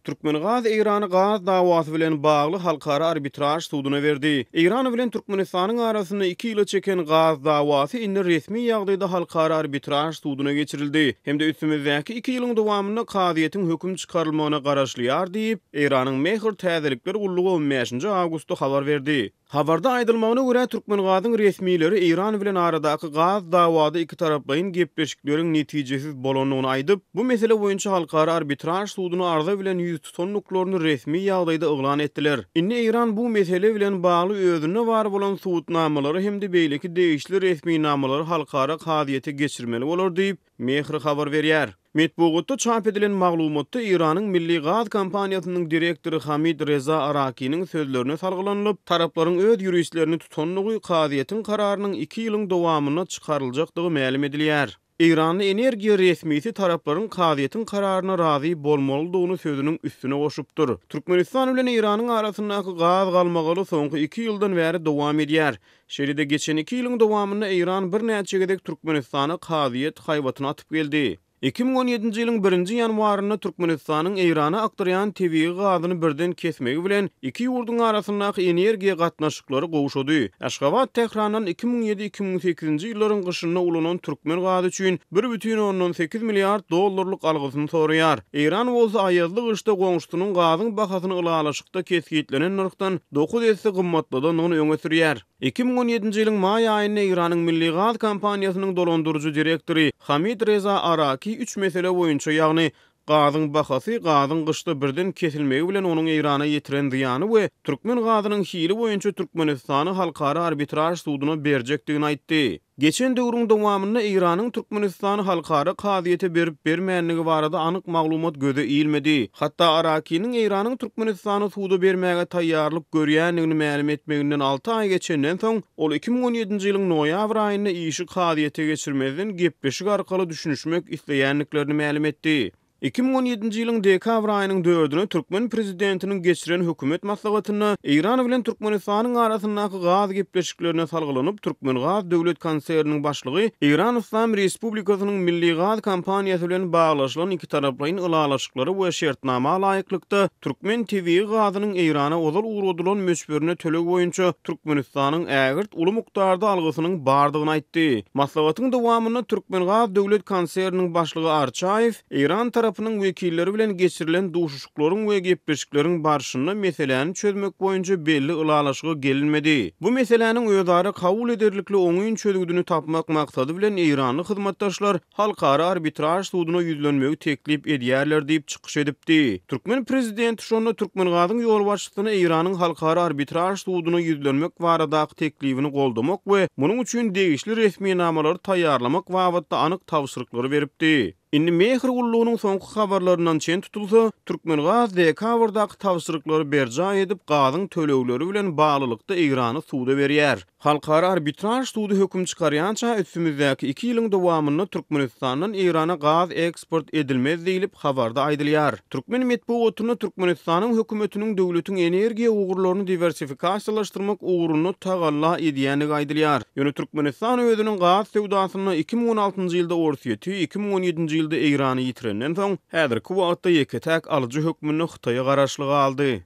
Türkmengaz Eýrany gaz dawasy bilen bagly halkara arbitraž suduna berdi. Eýran bilen Türkmenistanyň arasynda iki ýyla çeken gaz dawasy indi resmi ýagdaýda halkara arbitraž suduna geçirildi hem-de üstümizdäki iki ýylyň dowamynda kazyýetiň höküm çykarylmagyna garaşylýar diýip, Eýranyň Mehr täzelikler gullugy on bäşinji awgustda habar berdi. Habarda aýdylmagyna görä, Türkmengazyň resmileri Eýran bilen aradaky gaz dawada ikitaraplaýyn gepleşikleriň netijesiz bolandygyny aýdyp, bu mesele boýunça Halkara arbitraž suduna arza bilen ýüz tutandyklaryny resmi ýagdaýda yglan etdiler. Indi Eýran bu mesele bilen bagly özünde bar bolan subutnamalary hem-de beýleki degişli resminamalary halkara kazyýete geçirmeli bolar diýip, Mehr habar berýär. Metbugatda çap edilen maglumatda Eýranyň Milli gaz kompaniýasynyň direktory Hamid Reza Arakiniň sözlerine salgylanylyp, taraplaryň öz ýuristlerini tutandygy, kazyýetiň kararynyň iki ýylyň dowamynda çykaryljakdygy mälim edilýär. Eýranly energiýa resmisi taraplaryň kazyýetiň kararyna razy bolmalydygyny sözüniň üstüne goşupdyr. Türkmenistan bilen Eýranyň arasyndaky gaz galmagaly soňky iki ýyldan bäri dowam edýär. Şeýle-de geçen iki ýylyň dowamynda Eýran birnäçe gezek Türkmenistana kazyýet haýbatyny atyp geldi. 2017-nji ýylyň birinji ýanwarynda Türkmenistanyň Eýrana akdyrýan tebigy gazyny birden kesmegi bilen iki ýurduň arasyndaky energiýa gatnaşyklary gowşady. Aşgabat Tährandan 2007, 2008-nji ýyllaryň gyşynda ulanan türkmen gazy üçin bir bütin ondan sekiz milliard dollarlyk algysyny soraýar. Eýran bolsa aýazly gyşda goňşusynyň gazyň bahasyny ylalaşykda kesgitlenen nyrhdan dokuz esse gymmatladandygyny öňe sürýär. 2017-nji ýylyň maý aýynda Eýranyň Milli gaz kompaniýasynyň dolandyryjy direktory Hamid Reza Araki üç mesele boýunça, ýagny gazyň bahasy, gazyň gyşda birden kesilmegi bilen onuň Eýrana ýetiren zyýany we türkmen gazynyň hili boýunça Türkmenistany halkara arbitraž suduna berjekdigini aýtdy. Geçen döwrüň dowamynda Eýranyň Türkmenistany halkara kazyýete berip-bermändigi barada anyk maglumat göze ilmedi. Hatda Arakiniň Eýranyň Türkmenistany suda bermäge taýýarlyk görýändigini mälim etmeginden alty aý geçenden soň, ol 2017-nji ýylyň noýabr aýynda işi kazyýete geçirmezden gepleşik arkaly düşünişmek isleýändiklerini mälim etdi. 2017-nji ýylyň dekabr aýynyň dördüne türkmen prezidentiniň geçiren hökümet maslahatynda Eýran bilen Türkmenistanyň arasyndaky gaz gepleşiklerine salgylanyp, Türkmengaz döwlet konserniniň başlygy Eýran Yslam Respublikasynyň Milli gaz kompaniýasy bilen baglaşylan ikitaraplaýyn ylalaşyklara we şertnama laýyklykda türkmen tebigy gazynyň Eýrana ozal ugradylan möçberine töleg boýunça Türkmenistanyň ägirt uly mukdarda algysynyň bardygyny aýtdy. Maslahatyň dowamynda Türkmengaz döwlet konserniniň başlygy Arçaýew eýran tarapynyň wekilleri bilen geçirilen duşuşyklaryň we gepleşikleriň barşynda meseläni çözmek boýunça belli ylalaşyga gelinmedi. Bu meseläniň özara kabul ederlikli oňyn çözgüdini tapmak maksady bilen eýranly hyzmatdaşlar halkara arbitraž suduna ýüzlenmegi teklip edýärler diýip çykyş edipdi. Türkmen prezidenti şonda Türkmengazyň ýolbaşçysyna Eýranyň halkara arbitraž suduna ýüzlenmek baradaky teklibini goldamak we munuň üçin degişli resminamalary taýýarlamak babatda anyk tabşyryklary beripdi. Indi Mehr gullugynyň soňky habarlaryndan çen tutulsa, Türkmengaz dekabrdaky tabşyryklary berjaý edip, gazyň tölegleri bilen baglylykda Eýrany suda berýär. Halkara arbitraž sudy höküm çykarýança üstümizdäki iki ýylyň dowamynda Türkmenistandan Eýrana gaz eksport edilmez diýlip, habarda aýdylýar. Türkmen metbugatynda Türkmenistanyň hökümetiniň döwletiň energiýa ugurlaryny diwersifikasiýalaşdyrmak ugrunda tagalla edýändigi aýdylýar. Ýöne Türkmenistan özüniň gaz söwdasynda 2016-njy ýylda Orsýeti, 2017-nji ýylda Eýrany ýitirenden soň, häzirki wagtda ýeke-täk alyjy hökmünde Hytaýa garaşly galdy.